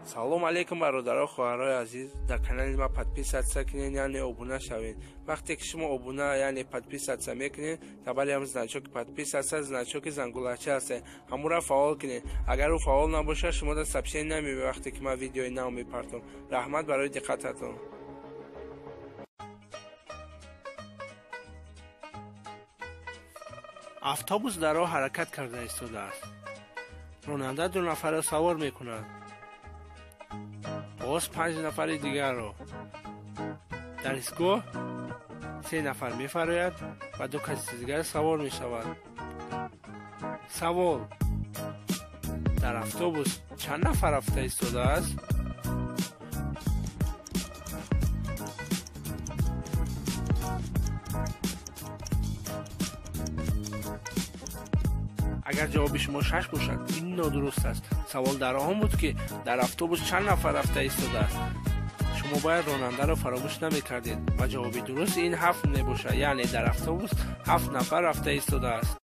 Салом алейкум, бародаро, хоҳарои азиз. Дар канали ма подписаться кунед, яъне обуна шавед. Вақте ки шумо обуна, яъне подписаться мекунед, дар бали ҳам значоки подписаться, значоки зангулача ҳаст, ҳамура фаъол кунед. Агар ӯ фаъол набошад, шумо дар сообщение намебинед, вақте ки ман видеои нав мепартом. Раҳмат барои диққататон. Автобус дар роҳ ҳаракат карда истодааст. Ронанда ду нафарро савор мекунад, боз панҷ нафари дигарро. Дар истгоҳ се нафар мефарояд ва ду каси дигар савор мешавад. Савол: дар автобус чанд нафар рафта истодааст? Агар ҷавоби шумо шаш бошад, ин нодуруст аст. Савол дар он буд, ки дар автобус чанд нафар рафта истодааст. Шумо бояд ронандаро фаромӯш намекардед ва ҷавоби дуруст ин ҳафт мебошад, яъне дар автобус ҳафт нафар рафта истодааст.